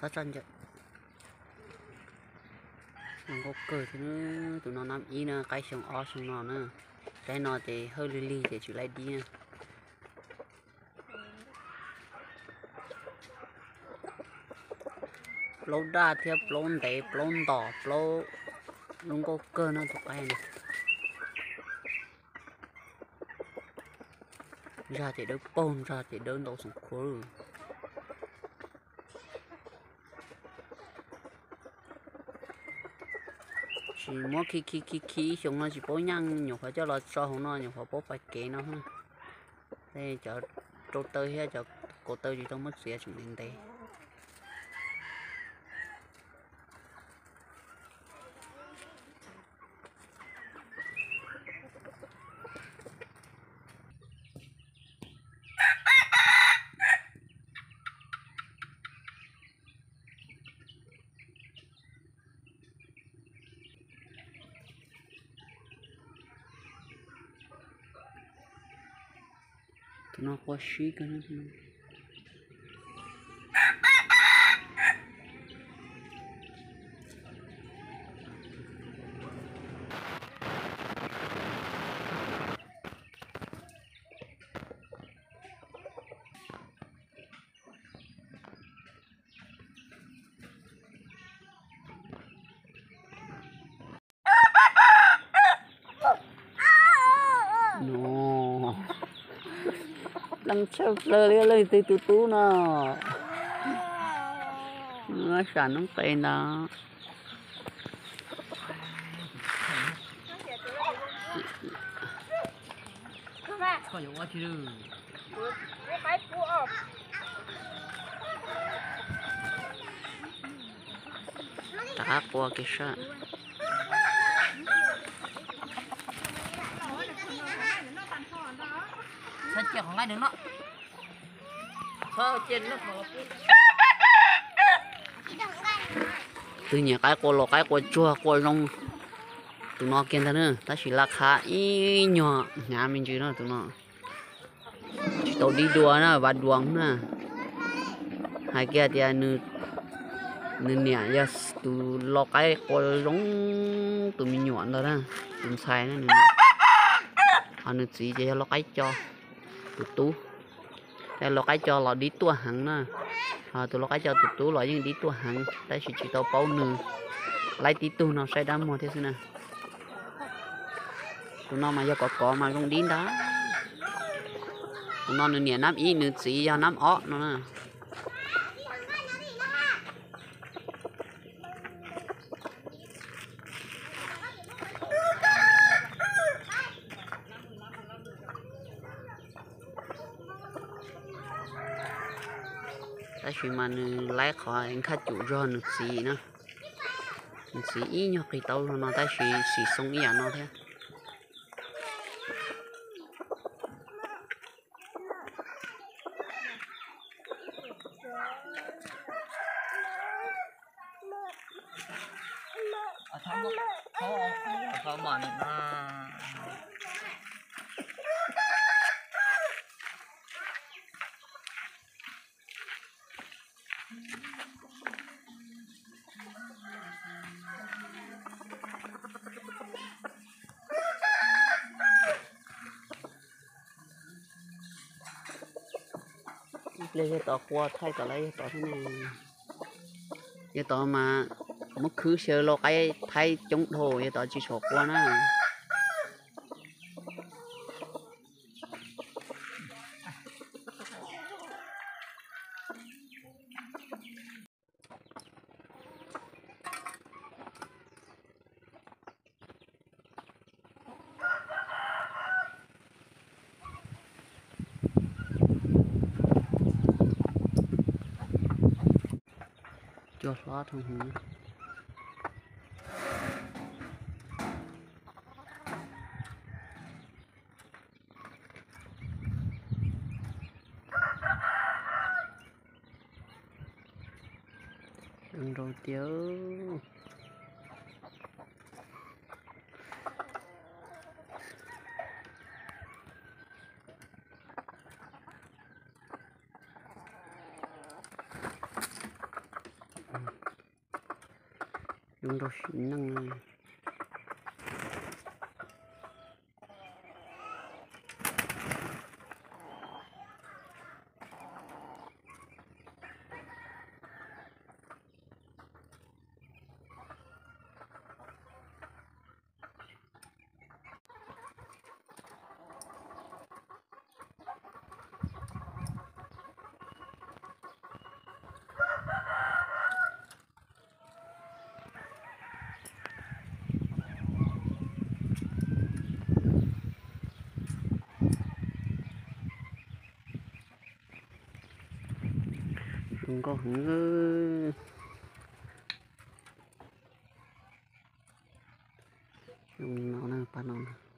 Tab txaj ncaws zoo nkauj kawg thiab. Tus no nab ib na, qaib xyoo ob xyoo no na. Saib no ces hawj lig lig ces tsis laib dib na. Plaub daj thiab plaub ntev, plaub ntom, plaub zoo nkauj kawg na tus qaib no. Zag ces dawb paug, zag ces dawb ntau xoom khuav. Tsis muab khi khi khi khi ib xyoos no tsis paub nyeej, nyuam qhuav coj los tso hauv no nyuam qhuav paub pais kev no. Cov rau taw thiab cov kaus taw tsis tau muab txiav tseem ntev ntev. Tus no qua sib kawg. Leej tshaj plaws li leej twg tus tub no. Sam noob qes ntag. Qab qua kiag sab. Twb nyiam qaib qua los qaib qua tsuag qua zoo. Tus no kiag ntag na, tab sis laj qhab ib nyuag hnyav me ntsis no tus no. Tsis tau dib dua na, vaj duas na. Hais kiag tias nws niam yog tus lau qaib qua zoo, tus me nyuam ntag na, tus ntxhais na. Ho nws txiv ces yog lau qaib co, tus tub. Lau qaib co los dib tuaj heev na. Ho tus lau qaib co tus tub los yeej dib tuaj heev tab sis tsis tau paub nws. Laib tib tug no saib dab muag thiab xwb na. Tus no mas yog kov kov mas zoo dib ntag. Tus no nws niam nab ib, nws txiv yog nab ob no na. Tab sis mas nws laib qhov nkaj cum zog nws txiv na. Nws txiv ib nyuag qis tau zog no tab sis xim xoo ib yam no thiab. Ib pliag yog tod qua thaij tom lawv yog tod thiab ne. Yog tod mas muab khwb xyaw lau qaib thaib coob dhau, yog tod tsis tshua qua na. Cua hlob dhau heev. Zoo nraug tiag. Zoo nraug sim neej. Zoo nkauj heev. Zoo li no na, pab no na.